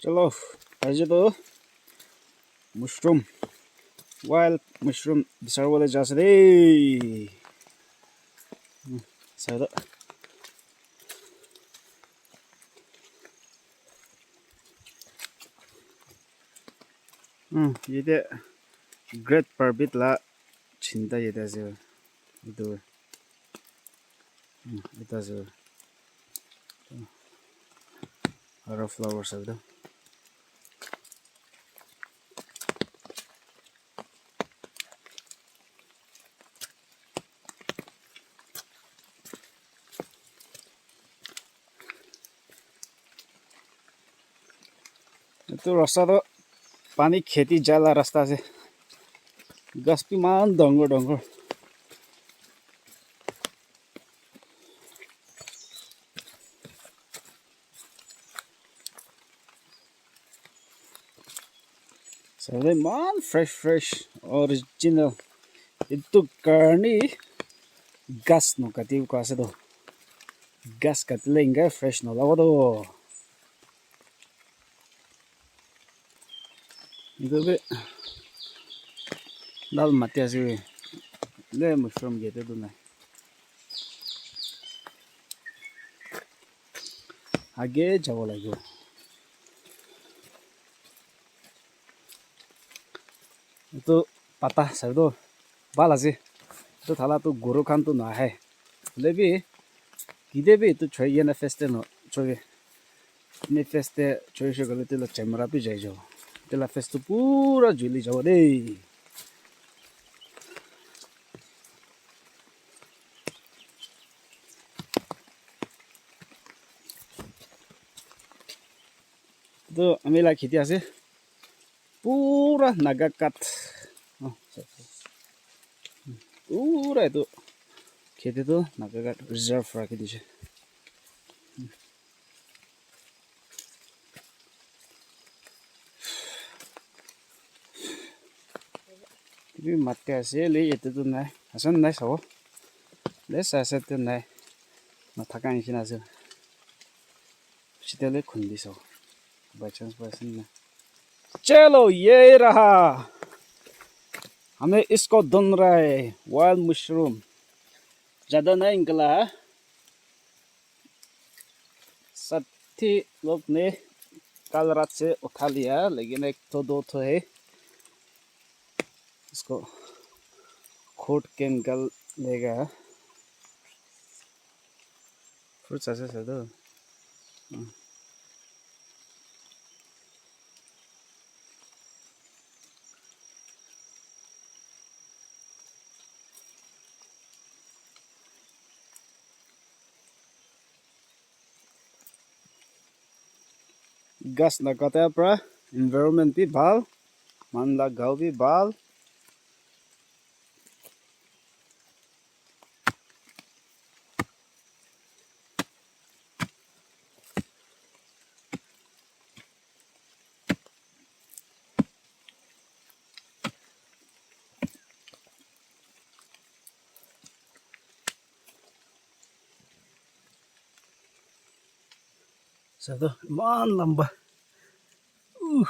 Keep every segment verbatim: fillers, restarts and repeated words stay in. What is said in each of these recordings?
Chalo, aji to mushroom, wild mushroom bisari bole ja ase de. Hmm, sai do. Hmm, yate great parbit la chinta yate ase. Etu, hmm, etu ase. Aro flowers ase etu. Etu rasta toh pani kheti jala rasta ase. Ghas bi eman dangor dangor. Sabole eman fresh fresh original. Etu karne ghas nokati koi ase toh. Ghas katile enka fresh nolabo toh. Etu bi lal mati ase. Le mushroom ke etu tu nai. Age jabo lagibo. Etu pata sabi toh bhal ase. Etu thala tu guru khan tu nahe. Hoile bi kide bi etu choi kena face te no choi. Ni face te choi shey koile tila camera bi jai jabo. Tila face tu pura juli jabo de. Etu ami la kheti ase. Pura Naga kat. Oh, sorry. Pura etu kheti tu Naga kat reserve rakhi dise. Etu mati ase, le etu tu nai. Ase nai sabo. Le sa ase tu nai. Nathaka nishina ase. Sitale khundi sabo. By chance pa ase na. Chalo, ye raha. Hame isko dhun raha hai. Wild mushroom. Jada nahi nikala hai. साथी लोग ने कल रात से उठा लिया, लेकिन एक तो दो तो है, इसको खोद के निकाल लेगा। Fruits ase saido. Hmm. Ghas nakata pra environment bi bhal, man la gao bi bhal. Saido, eman lamba. Uh.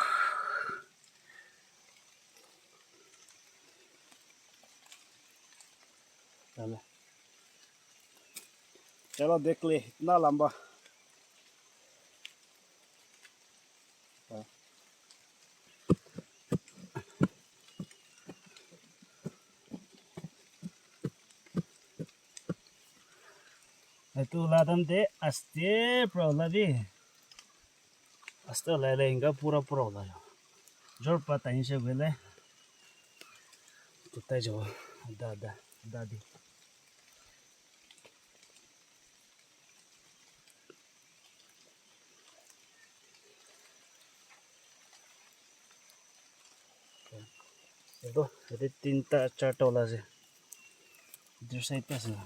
Chalo. Chalo, dekh le, itna lamba. Etu ula time te aste pra ula de. Aste ulai le enka pura pura ulai. Jor pra time se hoile. Tutai jabo. Ada, ada, ada de. Etu, yate tinta charta ula ase. Etu side te ase.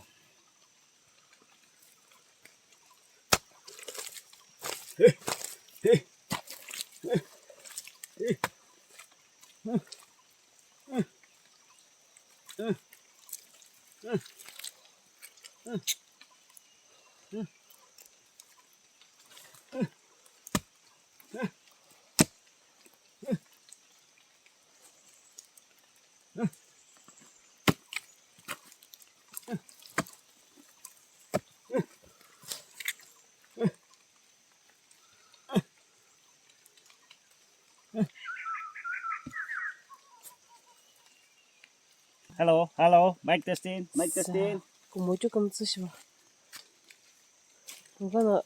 Hello, hello, mic testing, mic testing. Kumocho kamtsu shiwa. Ngana.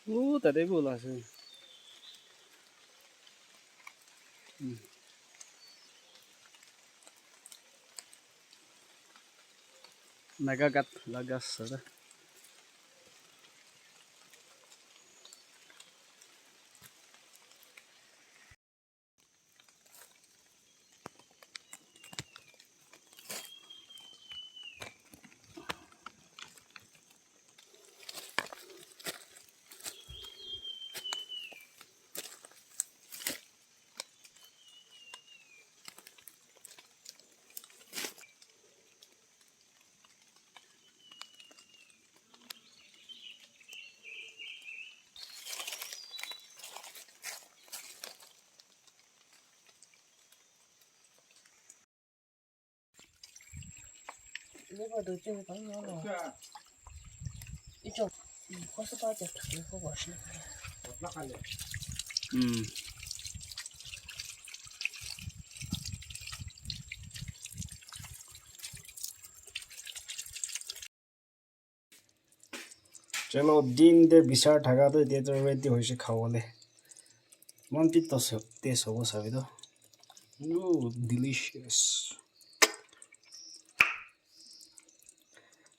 Oh, tate bi ulai ase. Hmm. Naga gat laga sara. Chalo, din te bisar thaka toh etia toh ready hoise khabole. Iman bi taste hobo sabi toh. Ooh, delicious.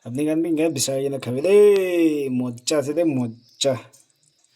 Apni khan bi enka bisari kena khabi de, moja ase de, moja.